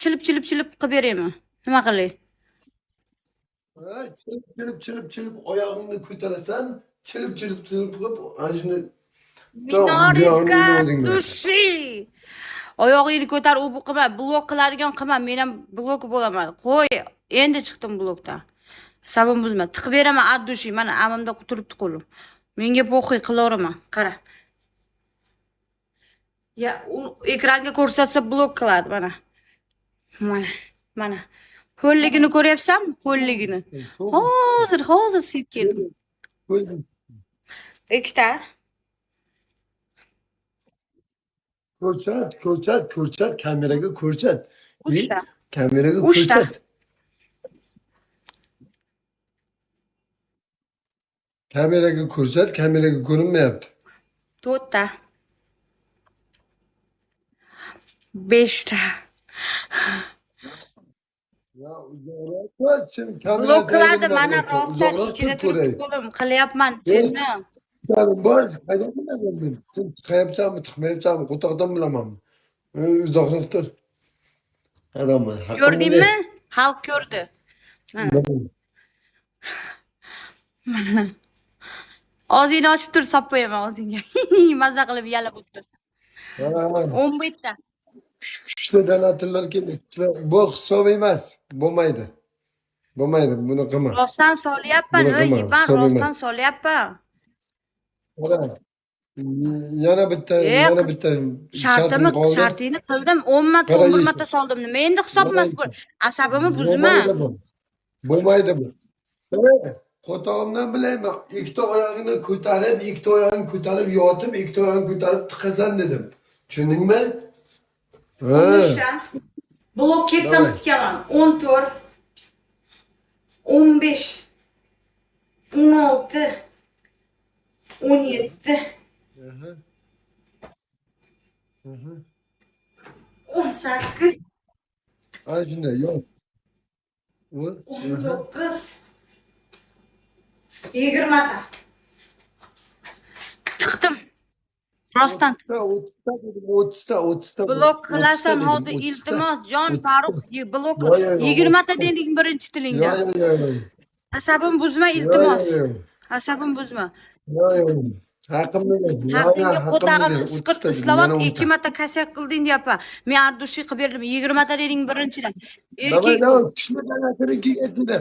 Chilib chilib chilib qilib beraymi? Nima qilay? Ha, chilib chilib chilib chilib oyog'ingni ko'tarasan, chilib chilib chilib qilib ana shuni Minorichka o'zing bilasan. Души. Oyog'ingni ko'tar, u bu qilma, blok qiladigan qilma, men ham blok bo'laman. Qo'y, endi chiqdim blokdan. Sabim buzma. Tiqib beraman от души. Mana amimda turibdi qo'lim. Menga похуй, qilaveraman. Qara. Ya, u ekranga ko'rsatsa, blok qiladi mana. Mana, mana. Ho'lligini ko'ryapsanmi? Ho'lligini. Hozir, hozir siyib keldim. Ikkita. Ko'rsat, ko'rsat, ko'rsat, kameraga ko'rsat. Uchta. Kameraga Uchta. ko'rsat. Kameraga ko'rsat, kameraga ko'rinmayapti. To'rtta. Beshta. Ya uzoqroq tur, sen kamera Blok qiladi mana, uzoqroq rostdan tur ichida ko'ray. turibdi qo'lim. Qilyapman, jinni. Bor, qayerdan bilaman men? Sen chiqayapsanmi, chiqmayapsanmi, qo'toqdan bilamanmi? Uzoqroq tur. Haromi, haqqimni Ko'rdingmi? Xalq ko'rdi. Mana. ber. Mana. Og'zingni ochib tur, sop qo'yaman og'zingga. Maza qilib yalab o'tir. Ha, ha. 11 ta. Kuchli donatorlar keldi. Bu hisob emas. Bo'lmaydi. Bo'lmaydi, buni qilma. Rostdan solyapman, Buni ey, qilma, Ivan, hisob rostdan emas. solyapman. Qara. Yana bitta, yana bitta shartim Shartimi, qoldi. shartingni qildim. 10 marta, Qara 11 yeysan. marta soldim. Nima endi hisob emas bu? Asabimni buzma. Bo'lmaydi bu. Bo'lmaydi bu. Qo'tog'imdan bilayman. Ikkita oyog'ingni ko'tarib, ikkita oyog'ingni ko'tarib yotib, ikkita oyog'ingni ko'tarib tiqasan dedim. Tushundingmi? Ha. 13 ta. Blok ketsam Давай. sikaman. 14, 15, 16, 17, 18, Ana shunday, yo'q. U 19, 20 ta. Tiqdim. Rostdan. 30ta dedim, 30ta, 30ta. Blok qilasan dedim, hozir, 30ta. iltimos, jon 30ta. Farruh, blok Yo, yo, yo, 20 ta 30ta. deding birinchi tilingda. Yo'q, yo'q, yo'q. Asabim buzma, Yo'q, iltimos. yo'q, yo'q. Asabim buzma. Yo'q, yo'q. Haqimni ber. Yo'q, yo'q, Haqingga haqimni qo'tag'im ber. isqirt 30ta dedim, islovat yana 10ta. 2 marta kasak qilding deyapman. Men ardushi qilib berdim. 20 ta deding birinchidan. Давай, Erkak давай, kuchli donatoring kelgan seni.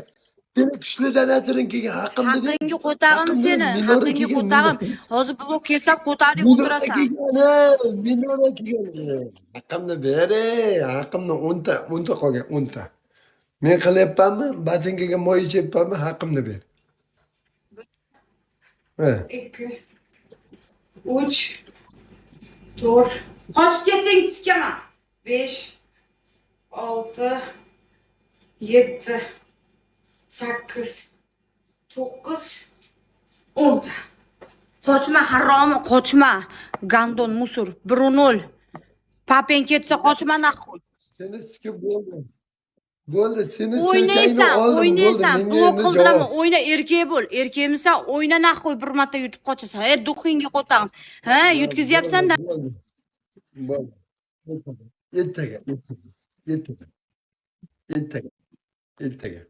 Seni kuchli donatoring kelgan, haqimni ber. Haqingga qo'tag'im Haqimni seni, ber, Minora haqingga kelgan, qo'tag'im. Minora. Hozir blok kelsam qo'tarib Minora o'tirasan. kelgan, ey, Minora kelgan. Haqimni ber, ey, haqimni 10ta, 10ta qolgan, 10ta. Men qilyapmanmi? Botinkaga moy ichyapmanmi? Haqimni ber. Ha. 2, 3, 4. Qochib ketsang sikaman. 5, 6, 7, 8, 9, 10 ta. Qochma, haromi, qochma. Гандон, мусор, 1-0. Папен ketsa qochma нахуй. Seni sikib bo'ldi. Bo'ldi, seni silkangni O'ynaysan, oldim, bo'ldi. o'ynaysan, Menga blok endi qildiraman, javob. o'yna, erkak bo'l. Erkakmisan, o'yna нахуй, bir marta yutib qochasan. E, дух ingga qo'tag'im. Ha, yutkazyapsan-da. Bo'ldi. Bo'ldi. Ertaga, ertaga, ertaga. Ertaga. Ertaga.